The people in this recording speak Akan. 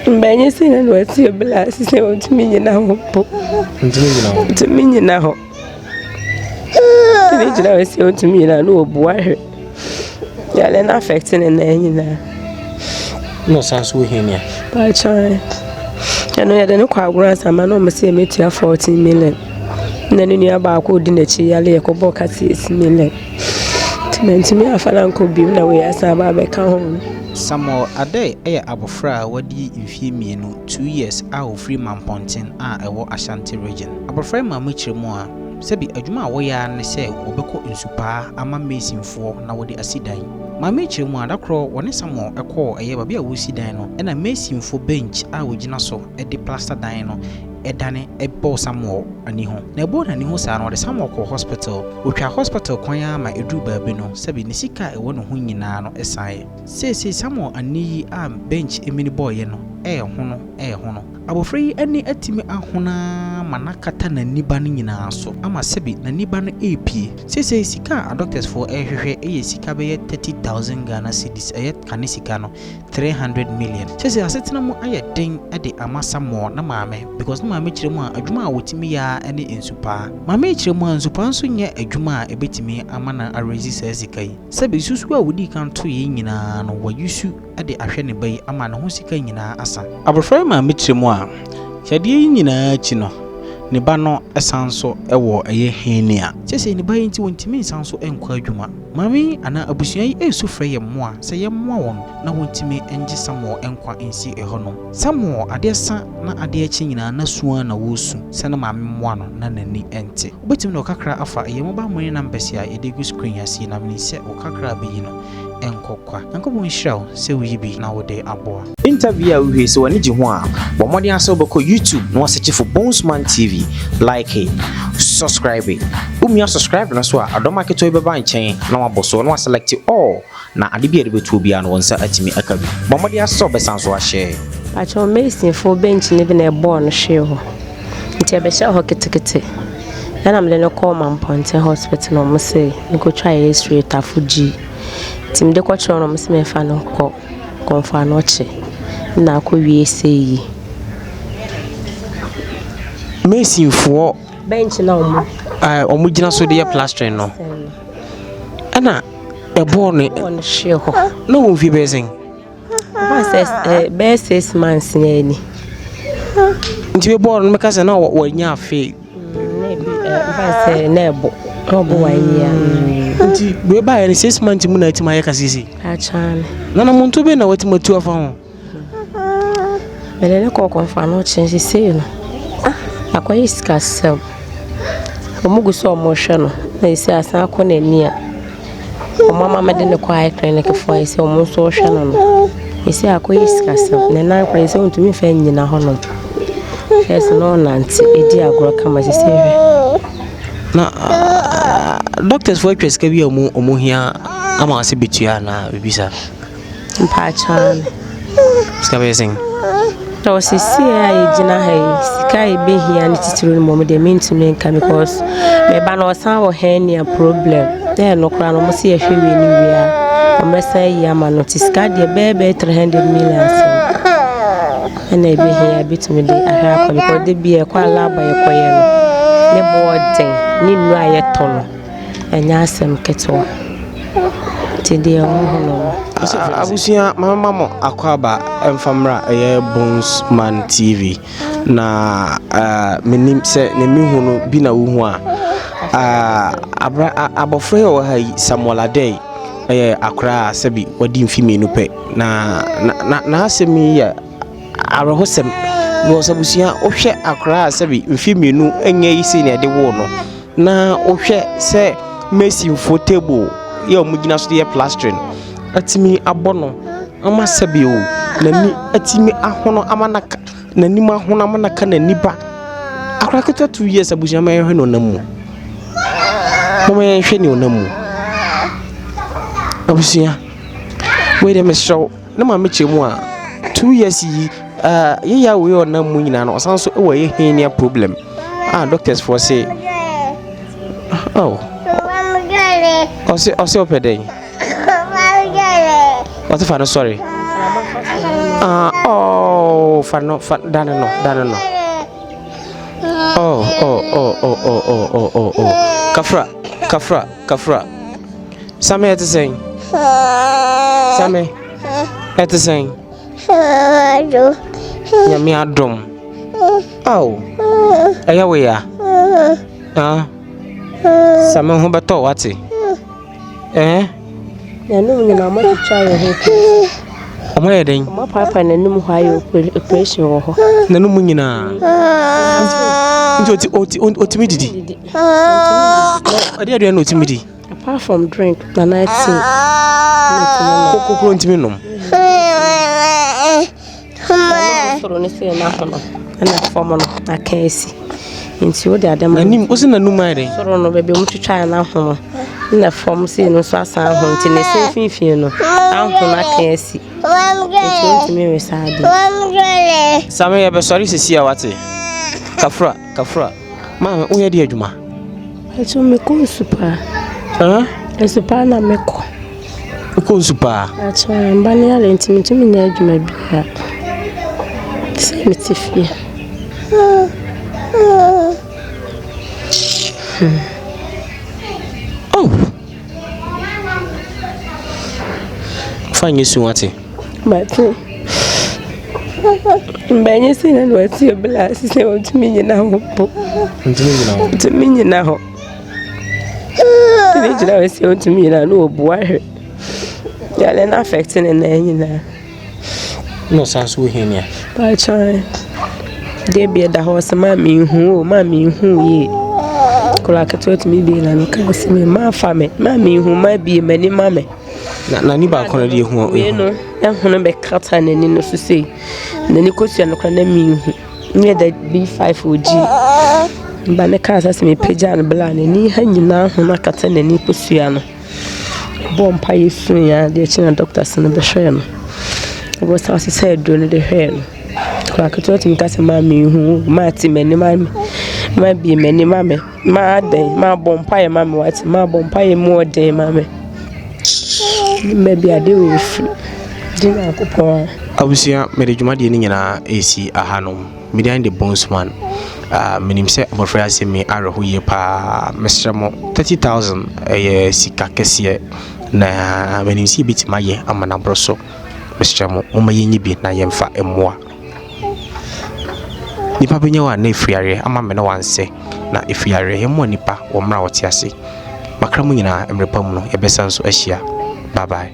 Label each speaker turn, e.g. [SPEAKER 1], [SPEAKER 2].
[SPEAKER 1] Mbɛnye sɛ na wɔatie bla sɛ ɔntumi nyina hɔ mpo.
[SPEAKER 2] Ntumi nyina hɔ.
[SPEAKER 1] Ntumi nyina hɔ. Ntumi gyina hɔ sɛ ɔntumi nyina hɔ na ɔbua hwɛ. Yare no affect ne nan nyinaa.
[SPEAKER 2] Na ɔsan so wɔ hernia.
[SPEAKER 1] Pakyɛ ɛno yɛde no kɔ agorɔ asama na ɔmo sɛ yɛmɛtua 14 million. Na ne nua baako ɔdi n'akyi yare yɛkɔbɔɔ ka 6 million. Nti mantumi amfa no ankɔ bio na wei asan aba abɛka ho.
[SPEAKER 3] Samuel Adei yɛ abɔfra a wadi mfeɛ mmienu, 2 years, a ɔfiri Mampɔnten a ɛwɔ Ashanti Region. Abɔfra yi maame kyerɛ mu a, sɛbi adwuma a wɔyɛ ara ne sɛ wɔbɛkɔ nsupaa ama masonfoɔ na wɔde asi dan. Maame yi kyerɛ mu a, da korɔ wɔne Samuel kɔɔ ɛyɛ baabi a wɔresi dan no, ɛna masonfoɔ bench a wɔgyina so de plaster dan no ɛdane ɛbɔɔ Samuel ani ho. Na ɛbɔɔ n'ani ho saa no, wɔde Samuel kɔɔ hospital. Wɔtwa hospital kwan ara ma ɛduru baabi no, sɛbi ne sika a ɛwɔ ne ho nyinaa no ɛsaeɛ. Seesei Samuel ani yi a bench emini bɔɔyɛ no ɛɛhono ɛɛhono. Abɔfra yi ani atumi ahono ma n'akata n'aniba no nyinaa so ama sɛbi n'aniba no ɛrepie. Seesei sika a adoctorsfoɔ ɛrehwehwɛ ɛyɛ sika bɛyɛ 30,000 Ghana cedis, ɛyɛ kane sika no 300 million. Seesei asetena mu ayɛ den de ama Samuel na maame because ne maame kyerɛ mu a, adwuma a wɔtumi yɛ ara ne nsupaa. Maame yi kyerɛ mu a, nsupaa nso nyɛ adwuma a ɛbɛtumi ama no arezi saa sika yi. Sɛbi susu a wodii kan to yɛn nyinaa no, wɔayusu de ahwɛ ne ba yi ama ne ho sika nyinaa asa. Abɔfra yi maame kyerɛ mu a, yadeɛ yi nyinaa akyi no, ne ba no san so wɔ ɛyɛ hernia. Seesei ne ba yi nti wɔntumi nsan so nkɔ adwuma. Maame yi anaa abusua yi resu frɛ yɛn mmoa sɛ yɛmmoa wɔn na wɔntumi ngye Samuel nkwa nsi hɔnom. Samuel adeɛ sa na adeɛ akyi nyinaa na su ara na wɔresu sɛ ne maame mmoa no na n'ani nte. Wobɛtumi de wo kakra afa ɛyɛ mobile money numbers a yɛde gu screen ase yi na menim sɛ wo kakra a bɛyi no ɛnkɔ kwa. Nyankopɔn nhyira wo sɛ woyi bi na wode aboa.
[SPEAKER 4] Interview a wohwɛ sɛ w'ani gye ho a, bɔ mmɔden asɛ wobɛkɔ YouTube na wasearch for Bonesman TV, like, subscribe. Womia subscribe no so a, adɔm aketewa bi bɛba nkyɛn na wabɔ so na waselect all na ade bi a yɛde bɛtuo biara no wɔn nsa atumi aka bi. Bɔ mmɔden asɛ sɛ wobɛsan so ahyɛ.
[SPEAKER 1] Pakyɛ masonfoɔ bench no bi na ɛbɔɔ no hwee hɔ. Nti ɛbɛhyɛ hɔ ketekete. Ɛna mede no kɔɔ Mampɔnten Hospital na ɔmo se mekɔtwa X-ray tafo gyi. Nti mede kɔkyerɛ no, ɔmo se memfa no nkɔ Kɔmfo Anɔkye na akɔwie sei yi.
[SPEAKER 4] Masonfoɔ
[SPEAKER 1] bench na ɔmo
[SPEAKER 4] ɔmo gyina so de yɛ plastering no ɛna ɛbɔɔ no
[SPEAKER 1] bɔɔ no hwee hɔ.
[SPEAKER 4] Na wɔn mfie bɛyɛ sɛn?
[SPEAKER 1] Ɔbaa sɛ bɛyɛ 6 months na ani.
[SPEAKER 4] Nti bɛbɔɔ no, mɛka sɛ na wɔanya afe.
[SPEAKER 1] Na ebi ɔbaa sɛ na ɛbɔ na ɔbɔ 1 year.
[SPEAKER 4] Nti wei baeɛ no, 6 months mu na atumi ayɛ kasisi?
[SPEAKER 1] Akyane.
[SPEAKER 4] Na na monto bɛ na watumi atu afa ho?
[SPEAKER 1] Mede ne kɔɔ Kɔmfo Anɔkye, sesei no akɔyɛ sikasɛm. Ɔmo gu so a ɔmo hwɛ no na esi asan akɔ n'ani a ɔmo ama mede ne kɔ eye clinic foɔ a esi ɔmo nso hwɛ no. Esi akɔyɛ sikasɛm. Ne nan koraa esi ɔntumi nfa nnyina hɔnom. First na ɔnante edi agorɔ kama, sesei hwɛ.
[SPEAKER 4] Na doctors foɔ atwa sika bi a ɔmo hia ama ase bɛtua anaa biribi saa?
[SPEAKER 1] Mpakyɛw.
[SPEAKER 4] Sika bɛyɛ sɛn?
[SPEAKER 1] Na ɔsisi a yɛgyina ha yi, sika a yɛbɛhia no titiri no mmom deɛ mentumi nka because meba no ɔsan wɔ hernia problem. Na ɛno koraa no, ɔmo sɛ yɛhwɛ wie no wie a, ɔmmɛsan ayi ama no. Nti sika deɛ bɛyɛ 300 million asɛm ɛna ɛbɛhia bɛtumi de ahwɛ akɔ because de bi ɛkɔ a lab a yɛkɔyɛ no ne boɔ den, ne nnuro a yɛtɔ no ɛnyɛ asɛm ketewa. Nti deɛ ɛwɔ hɔ no.
[SPEAKER 4] Abusua, mama mo akɔ aba ɛmfa mmra ɛyɛ Bonesman TV na menim sɛ ne mehu no bi na wohu a abra abɔfra yi a ɔwɔ ha yi, Samuel Adei, ɛyɛ akora a sɛbi wadi mfe 2 pɛ na n'asɛm yi yɛ awerɛhosɛm because abusua, wohwɛ akora a sɛbi mfe 2 ɛnyɛ yi sei na ɛde woo no na wohwɛ sɛ masonfoɔ table yɛ a wɔn gyina so de yɛ plastering atumi abɔ no ama sɛbi o n'ani atumi ahono ama n'aka n'anim ahono ama n'aka n'ani ba. Akora ketewa 2 years, abusua, ma yɛhwɛ ne ɔnam mu, mama yɛnhwɛ ne ɔnam mu. Abusua, wei deɛ mesrɛ wo, ne maame kyerɛ mu a, 2 years yi yɛyɛ a wei ɔnam mu nyinaa no, ɔsan so wɔ ɛyɛ hernia problem a doctors foɔ se oh ɔse ɔpɛ dɛn, ɔse fa no sɔre. Ah, oh, fa no, fa dane no, dane no. Oh, oh, oh, oh, oh, oh, oh, oh, oh. Kafra, kafra, kafra. Same ɛte sɛn? Same ɛte sɛn? Nyame adom. Aw, ɛyɛ wo ya? Ah, same ho bɛtɔ wate. Eh?
[SPEAKER 1] N'anum nyinaa ɔmo atwitwa ayɛ hɔ operation.
[SPEAKER 4] Ɔmo ayɛ dɛn?
[SPEAKER 1] Ɔmo apaapa n'anum hɔ ayɛ operation wɔ hɔ.
[SPEAKER 4] N'anum nyinaa. Nti oti oti otumi didi. Ɛde aduane na otumi di.
[SPEAKER 1] Apart from drink na na tea.
[SPEAKER 4] Kokoro ntumi nom.
[SPEAKER 1] Soro ne sɛ n'ahono ɛna fam no aka asi nti wode ade ma
[SPEAKER 4] n'anim wosi n'anum ayɛ dɛn
[SPEAKER 1] soro no baabi ɔmo twitwa n'ahono ɛna fam sei no nso asan ahono nti ne se mfimfini no ahono aka asi nti wontumi nwe saa ade.
[SPEAKER 4] Same yɛbɛsɔre sisi a wate kafra kafra maame woyɛ de adwuma.
[SPEAKER 1] Ɛso mekɔ nsu paa. Nsu paa na mekɔ.
[SPEAKER 4] Wokɔ nsu paa?
[SPEAKER 1] Akyɛ mba no yare nti mentumi nyɛ adwuma biara. Sɛ mete fie.
[SPEAKER 4] Oh! Fa nyɛ su wate.
[SPEAKER 1] Mate. Mbɛnyɛ sɛ na wate obila sɛ ɔntumi nyina hɔ mpo.
[SPEAKER 2] Ntumi nyina hɔ.
[SPEAKER 1] Ntumi nyina hɔ. Tumi gyina hɔ sɛ ɔntumi nyina na ɔbu ahwɛ. Yare no affect ne nan nyinaa.
[SPEAKER 2] Na ɔsan so wɔ hernia.
[SPEAKER 1] Pakyɛ deɛ bi ɛda hɔ sɛ maa menhu o maa menhu yie. Akwadaa ketewa tumi bie n'ano kaa sɛ me maa fa me maa menhu maa bie m'ani ma me.
[SPEAKER 4] Na n'ani baako no deɛ ehu.
[SPEAKER 1] Wei no ɛhono bɛkata n'ani no so sei. N'ani kosua no koraa na menhu. Ne yɛ da B5 wɔ G. Mba ne kaa sɛ sɛ mepagya no bla n'ani ha nyinaa hono akata n'ani kosua no. Bɔɔ mpaeɛ suiɛ a adeɛ kye na doctors no bɛhwɛɛ no. Wɔsan sesa aduro no de hwɛɛ no. Akwadaa ketewa tumi ka sɛ maa menhu o, maa te m'ani ma me, maa bie m'ani ma me, maa adɛn, maa bɔ mpaeɛ ma me wate, maa bɔ mpaeɛ mu ɔden ma me. Mma bi ade wei firi. Gye Nyankopɔn
[SPEAKER 4] a. Abusua, mede dwumadie no nyinaa resi ahanom. Me din de Bonesman. Uh, menim sɛ abɔfra yi asɛm yi awerɛho yie paa. Mesrɛ mo, 30,000 ɛyɛ sika kɛseɛ na menim sɛ yɛbɛtumi ayɛ ama no aboro so. Mesrɛ mo, momma yɛnyi bi na yɛmfa mmoa. Nipa bɛnya wo a na ɛfiri yareɛ ama me ne wansɛ na ɛfiri yareɛ yɛmmoa nipa wɔ mmerɛ a wɔte ase. Makra mu nyinaa mmerɛ pa mu no yɛbɛsan so ahyia. Bye bye.